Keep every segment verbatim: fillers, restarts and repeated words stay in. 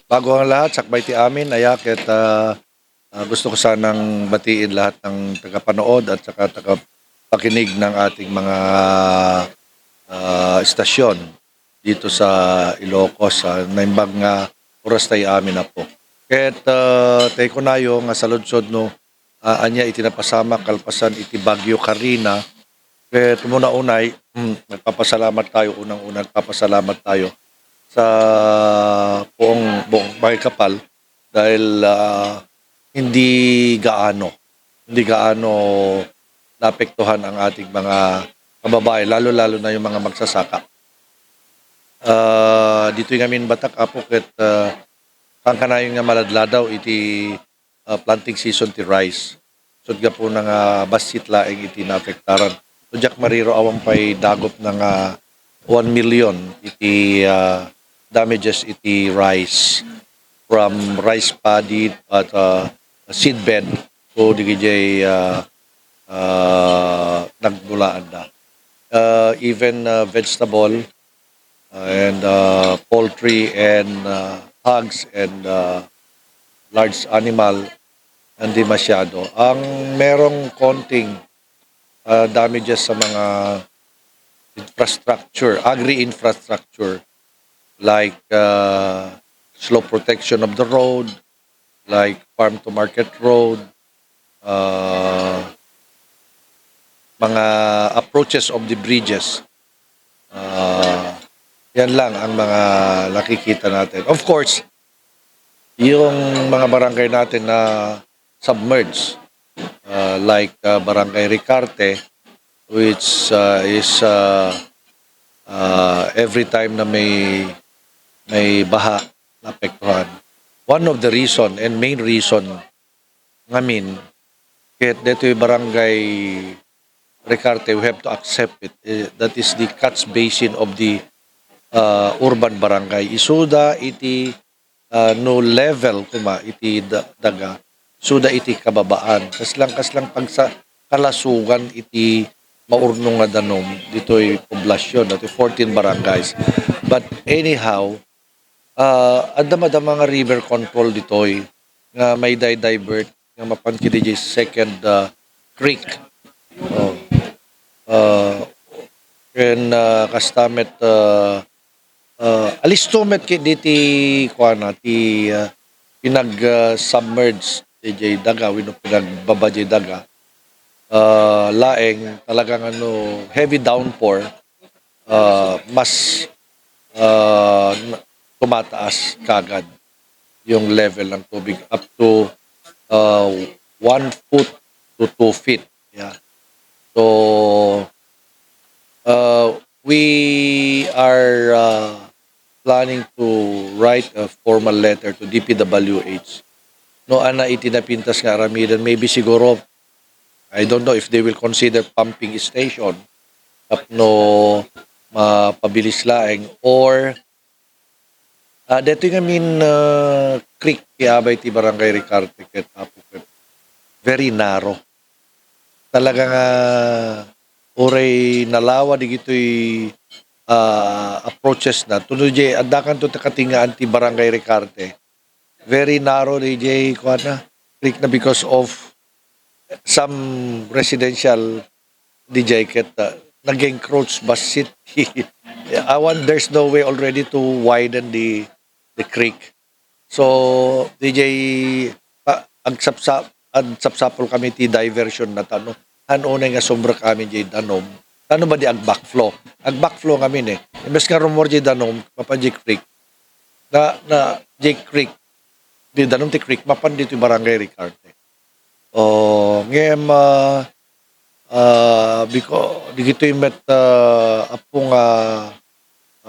Bago ang lahat, sakbay ti amin, aya ket, ah, ah, gusto ko sanang batiin lahat ng tagapanood at saka tagapakinig ng ating mga, ah, istasyon dito sa Ilocos, sa naimbag nga oras tayo amin, Apo. Ket, ah, tay kunayo nga saludsod no, ah, ania iti napasamak kalpasan iti Bagyo Karina. Ket umuna-unay, mm, nagpapasalamat tayo, unang-una nagpapasalamat tayo sa buong, buong Baykapal dahil, ah, hindi gaano, hindi gaano naapektuhan ang ating mga kababayan, lalo-lalo na yung mga magsasaka. Ah, ditoy ngamin Batak, Apo, ket, ah, kankanayon nga maladladaw iti, ah, planting season ti rice. Sud gapuna nga bassit laeng iti naapektaran. So, diak mariro awan pay dagop na nga one million iti, ah, damages iti rice, from rice paddy at, ah, seedbed to digijay, ah, ah, nagbulaanda. Ah, even, ah, vegetable, ah, and, ah, poultry and, ah, hogs and, ah, large animal, hindi masyado. Ang merong konting, ah, damages sa mga infrastructure, agri-infrastructure, like, ah, slope protection of the road, like farm to market road, ah, mga approaches of the bridges. Ah, yan lang ang mga nakikita natin. Of course, yung mga barangay natin na submerged, ah, like, ah, Barangay Ricarte, which, ah, is, ah, ah, every time na may, may baha, naapektuhan. One of the reason and main reason ngamin, ket detoy Barangay Ricarte, we have to accept it. Eh, that is the catch basin of the, ah, urban barangay. Isuda iti, ah, no level koma iti da-, daga, isuda iti kababaan. Kaslang, kaslang pagsa-, kalasugan iti maurnong nga danum ditoy poblasyon, ditoy fourteen barangays. But anyhow, ah, adda madama nga river control ditoy nga may di-, divert nga mapan kidi second, ah, creek. Oh. Ah, ken, ah, kasta met, ah, ah, alisto met kidi ti kuana, ti, ah, pinag, ah, submerge ti jay daga, wenno pinagbaba jay daga. Ah, laeng talagang ano, heavy downpour, ah, mas, ah, n-, tumataas kagad yung level ng tubig up to, ah, one foot to two feet. Yeah. So, uh, we are, uh, planning to write a formal letter to D P W H. No, ana iti napintas nga aramidan, maybe siguro, I don't know if they will consider pumping station tapno mapabilis laeng or, ah, detoy ngamin, ah, creek ti abay ti Barangay Ricarte ket Apo ket very narrow. Talaga nga uray nalawa digitoy, ah, approaches na. Tuno jay, addakanto ti katingaan ti Barangay Ricarte. Very narrow di jay kuana, creek na because of some residential di jay ket, ah, nag-encroach bassit. Awan, there's no way already to widen the, the creek. So, di jay, ah, agsapsa-, agsapsapul kami ti diversion na tano. Han unay nga sumrek amin jay danum. Tano ba di ag-backflow? Ag-backflow ngamin eh. Imbes nga rummuar jay danum, mapan jay creek. Na, na, jay creek. Di danum ti creek, mapan ditoy Barangay Ricarte. Oh, ngem, ah, ah, biko-, digitoy met, ah, Apo nga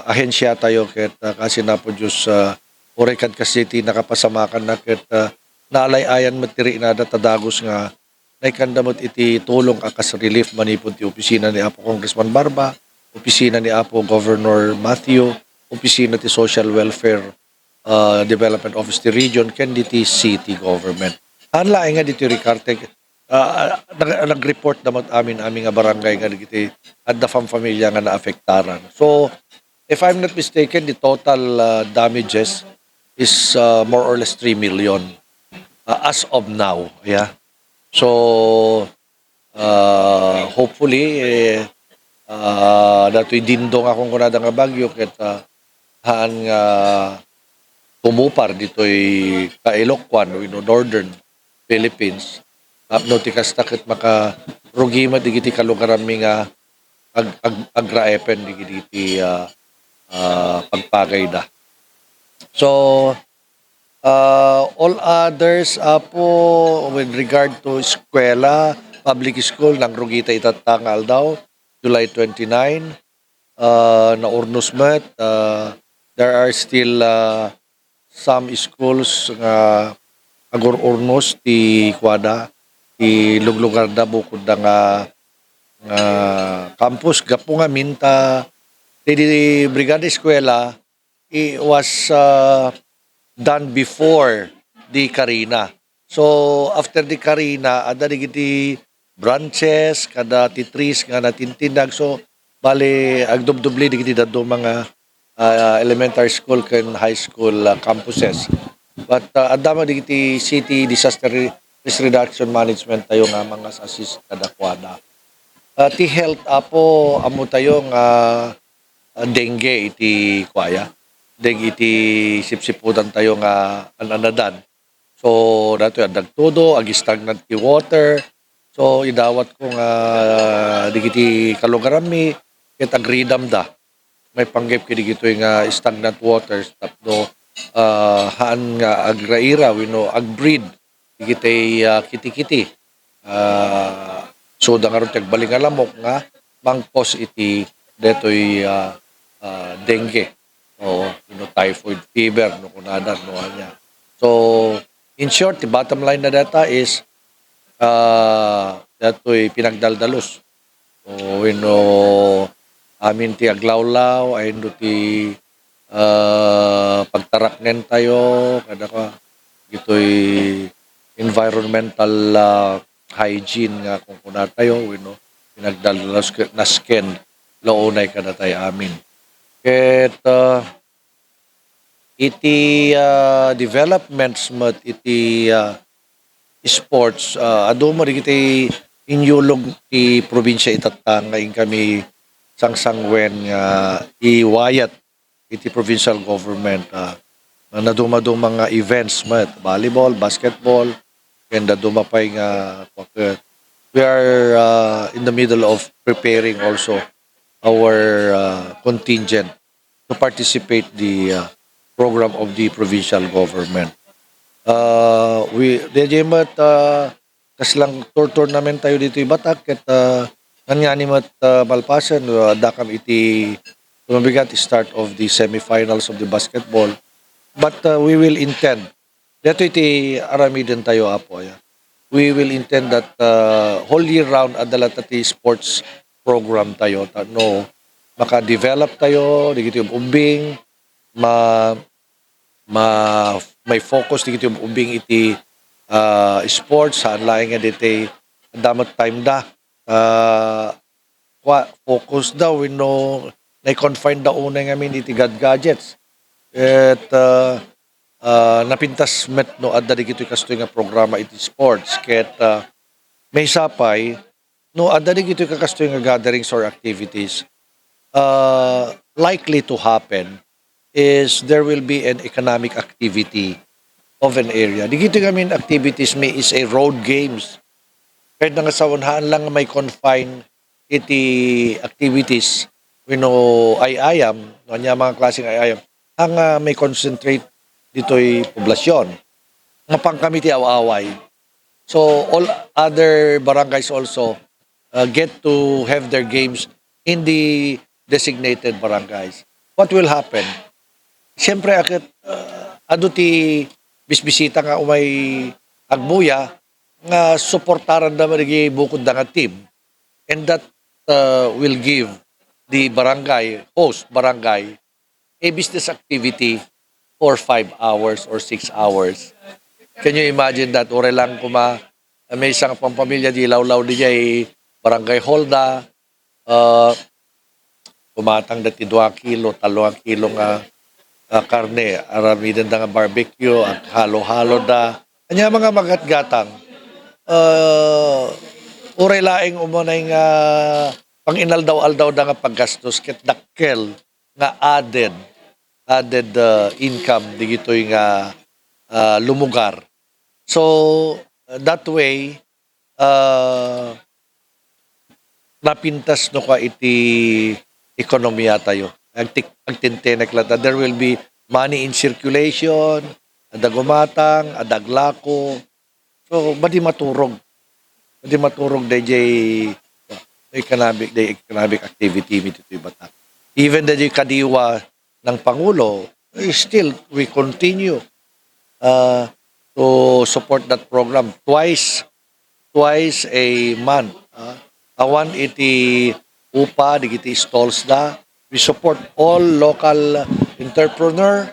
ahensya tayo ket, ah, kaasi na po Diyos, ah, uray kad kasi ti nakapasamakan na ket, ah, naalay-ayan met ti rinada ta dagus nga naikanda met iti tulong a kas relief manipud ti opisina ni Apo Congressman Barba, opisina ni Apo Governor Matthew, opisina ti Social Welfare, ah, Development Office ti region, ken diti city government. Haan laeng nga diti Ricarte, ah, nag-, nag-report da met amin, amin nga barangay nga dagiti adda famfamilya nga naafektaran. So, if I'm not mistaken, the total, ah, damages is, uh, more or less three million, uh, as of now. Yeah. So, uh, hopefully, eh, uh, datoy dindong a kunkunada nga bagyo ket, uh, haan nga tumupar ditoy Kailokuan wenno Northern Philippines. Tapno ti kasta ket makarugi met digiti kalugaranmi nga ag-, ag-, agraepen digiti, ah, ah, pagpagayda. So, ah, all others, Apo, with regard to eskwela, public school, nangrugita itatta nga aldaw, July twenty-nine, ah, naurnos met, ah, there are still, ah, some schools nga agur-urnos ti kuada, ti luglugarda, bukodda nga, nga campus. Gapu ngamin ta, ti, di Brigada Eskwela, it was, ah, done before the Karina. So, after the Karina, adda digiti branches, kada ti trees nga natintinag. So, bali, agdubdubli digiti dadduma nga, ah, elementary school ken high school, ah, campuses. But, ah, adda man digiti city disaster re-, risk reduction management tayo nga mangas-assist kadakuada. Ah, ti health, Apo, ammo tayo nga, ah, dengue iti kuaya. Dengue iti sipsiputan tayo nga an-anadan. So, datoy adda agtudo, ag-stagnant ti water. So, idawat ko nga digiti kalugaranmi, ket agridamda. Maipanggep ket digitoy nga stagnant waters tapno, ah, haan nga agraira wenno ag-breed digitay, ah, kitikiti. Ah, suda ngarud ti agbalin nga lamok nga mangkos iti detoy, ah, ah, dengue. Oo, you know, typhoid fever, no, kunada, no, ania. So, in short, the bottom line na data is, ah, datoy pinagdaldalus. O, wenno amin ti aglawlaw, ayndo ti, ah, pagtaraknen tayo, kada ka, ditoy environmental, ah, hygiene nga kunkuna tayo, wenno pinagdaldalus ket nasken la unay kadatay amin. Ket, ah, iti, ah, developments met iti, ah, sports, ah, adu met dagiti inyulog ti probinsia itatta nga inkami sangsangwen nga iwayat iti provincial government, ah, nga nadumaduma nga events met, volleyball, basketball, ken dadduma pay nga, kua ket, we are, ah, in the middle of preparing also our, ah, contingent to participate the, ah, program of the provincial government. Ah, we, daydiay met, ah, kaslang tour tournament tayo ditoy Batak ket, ah, ngan ngani met, ah, malpasen, ah, addakam iti, mabigat, start of the semifinals of the basketball. But, ah, we will intend, daytoy ti aramiden tayo, Apo, aya. We will intend that, ah, whole year round adda latta ti sports program tayo, ta no maka-develop tayo, dagiti ub-ubbing, ma-, ma-, may focus dagiti ub-ubbing iti, ah, sports, saan laeng nga ditoy adda met time da, ah, kua, focus da wenno nai-confine da unay ngamin iti gad-, gadgets. Ket, ah, ah, napintas met no adda dagitoy kastoy nga programa iti sports. Ket, ah, maysa pay, no adda dagitoy kakastoy nga gatherings or activities, ah, likely to happen is there will be an economic activity of an area. Dagitoy ngamin activities mi is a road games. Kayatna nga sawen, haan lang nga mai-confine iti activities wenno ay-ayam, no, ania nga klase nga ay-ayam, haan nga mai-concentrate ditoy poblasyon. Mapankami ti aw-away. So, all other barangays also, uh, get to have their games in the designated barangays. What will happen? Siyempre, a ket, uh, adu ti bisbisita nga umay agbuya nga suportaranda met dagiti bukodda nga team. And that, uh, will give the barangay, host barangay, a business activity for five hours or six hours. Can you imagine that? Uray lang koma, ah, maysa nga pampamilya, di lawlaw diay barangay hall da, ah, kumatangda ti dua kilo, tallo kilo nga, ah, karne, aramidenda nga barbecue, aghalo-haloda. Ania, mga magatgatang, ah, uray laeng umunay nga panginaldaw-aldawda nga paggastos ket dakkel nga added, added, ah, income digitoy nga, ah, lumugar. So, that way, ah, napintas no kua iti ekonomia tayo. Agtik-, agtintenek latta. There will be money in circulation, adda gumatang, adda aglako. So, madi maturog. Madi maturog dayjay, ah, economic, day economic activity mi ditoy Bataan. Even dayjay kadiwa ng Pangulo, eh, still, we continue, ah, to support that program twice, twice a month, ah. Awan iti upa, digiti stalls da. We support all local entrepreneur,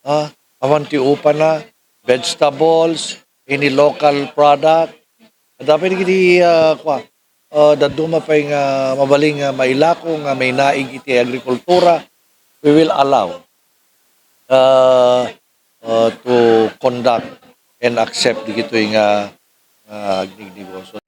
ah. Awan ti upa na, vegetables, any local product. Adda pay digiti, ah, kua, ah, dadduma pay nga mabalin nga mailako nga mainaig iti agrikultura, we will allow, ah, ah, to conduct and accept digitoy nga, ah, agnignegosyo.